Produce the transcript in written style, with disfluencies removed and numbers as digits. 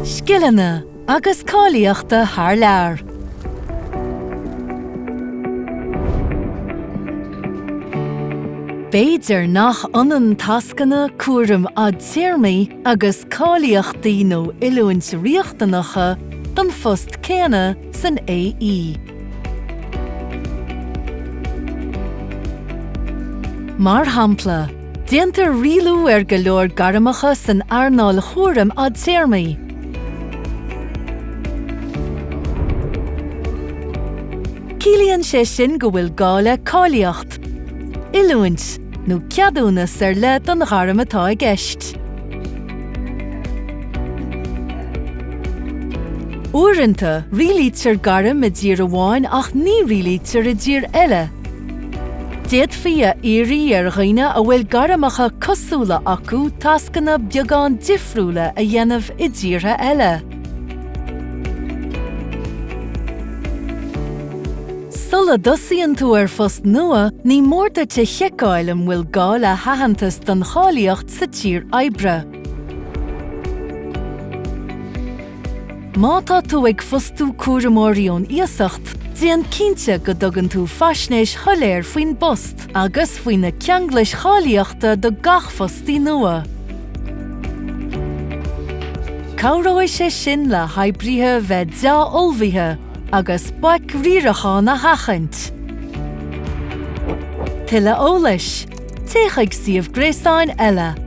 scileanna agus cáilíochta thar lear. B'fhéidir nach ionann tascanna cúraim fhadtéarmaigh agus cáilíochtaí nó oiliúint riachtanacha don phost céanna san AE. Mar shampla, déantar rialú ar go leor gairmeacha san earnáil chúraim fhadtéarmaigh. Ciallaíonn sé sin go bhfuil gá le cáilíocht, oiliúint nó ceadúnas ar leith don ghairm atá i gceist. Uaireanta, rialaítear gairm i dtír amháin ach ní rialaítear i dtír eile. D'fhéadfaí a iarraidh ar dhaoine a bhfuil gairmeacha cosúla acu tascanna beagán difriúla a dhéanamh i dtíortha eile. Sula dtosaíonn tú ar phost nua, ní mór duit a sheiceáil an bhfuil gá le haitheantas don cháilíocht sa tír oibre. Má tá tú ag fostú cúramóirí ón iasacht, déan cinnte go dtugann tú faisnéis shoiléir faoin bpost agus faoi na ceanglais cháilíochta do gach fostaí nua. Cabhróidh sé sin le hoibrithe bheith dea-ullmhaithe agus baic riaracháin a sheachaint. Tuilleadh eolais, téigh chuig suíomh gréasáin ELA.